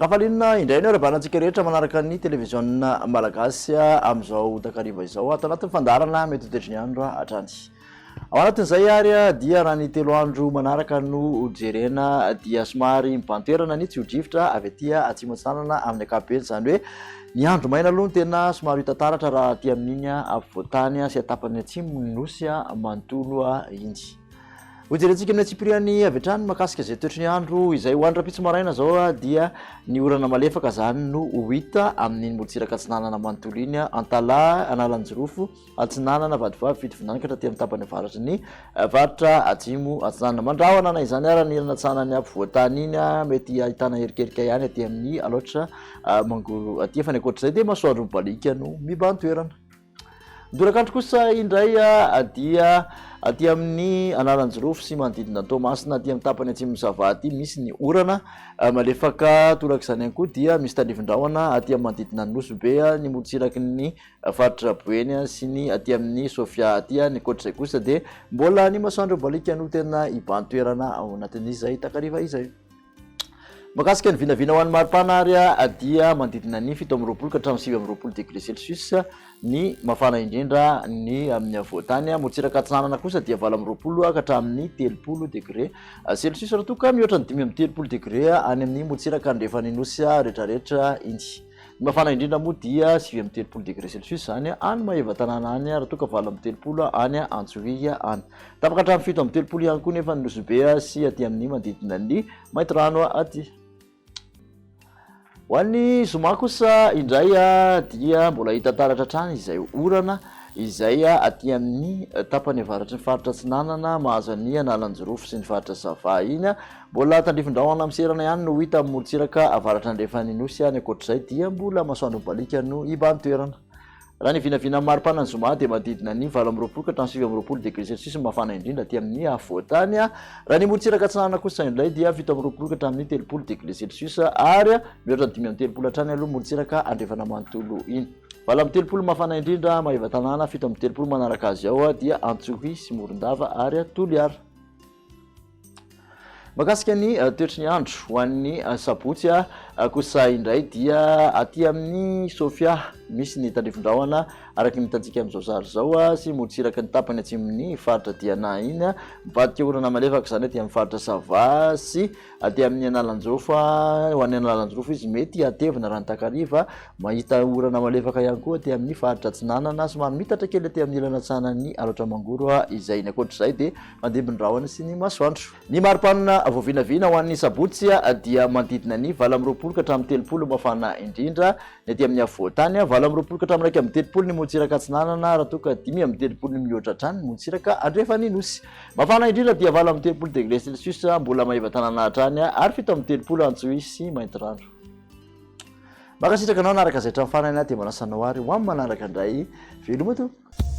Ankafaliana indray ny arahabana antsika rehetra manaraka ny televiziona malagasy amin'izao takariva izao ato anatin'ny fandaharana mety ho toetry ny andro hatrany. Ao anatin'izay ary dia raha ny 3 andro manaraka no jerena dia somary mibahan-toerana ny tsio-drivotra avy aty atsimo atsinanana amin'ny ankapobeny, izany hoe ny andro maina aloha no tena somary hita taratra raha aty amin'iny afovoan-tany sy tapany atsimo ny nosy manontolo iny. Hojerentsika amin'ny antsipiriany avy hatrany mahakasika izay toetry ny andro izay ho an'ny rahampitso maraina izao dia ny orana malefaka izany no ho hita amin'iny morontsiraka atsinanana manontolo iny, Antalaha, Analanjirofo, Atsinanana, Vatovavy, Fitovinany ka hatraty amin'ny tapany avaratry ny faritra Atsimo Atsinanana. Mandrahona na izany ara ny ilana atsinanan'ny afovoan-tany iny, mety ahitana erikerika ihany aty amin'ny Alaotra Mangoro aty, fa ny ankoatr'izay dia masoandro mibaliaka no mibahan-toerana. Ny tolakandro kosa indray dia aty amin'ny Analanjirofo sy manodidina an'i Toamasina aty amin'ny tapany atsimon'i Sava aty misy ny orana malefaka. Torak'izany ihany koa dia misy tandrifin-drahona aty amin'ny manodidina an'i Nosy Be, ny morontsiraky ny faritra Boeny sy ny aty amin'ny Sofia aty. Ny ankoatr'izay kosa dia mbola ny masoandro baliaka no tena hibahan-toerana ao anatin'izay takariva izay. Mahakasika ny vinavina ho an'ny maripana ary dia manodidina ny 27 ka hatramin'ny 29 degré celsius ny mafana indrindra ny amin'ny afovoan-tany. Morontsiraka atsinanana kosa dia 28 ka hatramin'ny 30 degré celsius raha toa ka mihoatra ny 35 degré any amin'ny morontsiraka andrefan'ny nosy rehetrarehetra iny. Ny mafana indrindra moa dia 39 degré celsius izany any Maevatanàna any raha toa ka 38 any Antsohihy any. Tapaka hatramin'ny 37 ihany koa nefa ny Nosy Be sy aty amin'ny manodidina ny Maintirano aty. Ho an'ny zoma kosa indray dia mbola hita taratra hatrany izay orana izay aty amin'ny tapany avaratry ny faritra Atsinanana mahazo an'i Analanjirofo sy ny faritra Sava iny. Mbola tandrifin-drahona miserana ihany no hita amin'ny morontsiraka avaratra andrefan'ny Nosy any. Ankoatr'izay dia mbola masoandro mibaliaka no hibahan-toerana. Raha ny vinavinan'ny maripana ny zoma dia manodidina ny 28 ka hatramin'ny 29 degré celsius ny mafana indrindra aty amin'ny afovoan-tany. Raha ny morontsiraka atsinanana kosa indray dia 27 ka hatramin'ny 30 degré celsius ary mihoatra ny 35 hatrany aloha morontsiraka andrefana manontolo iny. 38 mafana indrindra Maevatanàna, 37 manaraka azy ao dia Antsohihy sy Morondava ary Toliara. Mahakasika ny toetry ny andro ho an'ny sabotsy kosa indray dia aty amin'ny Sofia misy ny tandrifin-drahona araka ny hitantsika amin'izao sary izao sy morontsiraky ny tapany atsimon'ny faritra Diana iny. Mivadika orana malefaka izany aty amin'ny faritra Sava sy aty amin'ny Analanjirofo. Ho an'ny Analanjirofo izy mety hatevina raha ny takariva. Mahita orana malefaka ihany koa aty amin'ny faritra Atsinanana, somary miitatra kely aty amin'ny ilany atsinanan'ny Alaotra Mangoro izay. Ny ankoatr'izay dia Mandimby ny rahona sy ny masoandro. Ny maripana voavinavina ho an'ny sabotsy dia manodidina ny 28 ka hatramin'ny 30 mafana indrindra ny aty amin'ny afovoan-tany, 28 ka hatramin'ny 31 ny morontsiraka atsinanana raha toa ka 35 ny mihoatra hatrany ny morontsiraka andrefan'ny Nosy. Mafana indrindra dia 38 degré celsius mbola Maevatanàna hatrany ary 37 Antsohihy sy Maintirano. Mankasitraka anao nanaraka izay hatramin'ny farany aho dia manasa anao ary ho amin'ny manaraka indray. Veloma tompoko.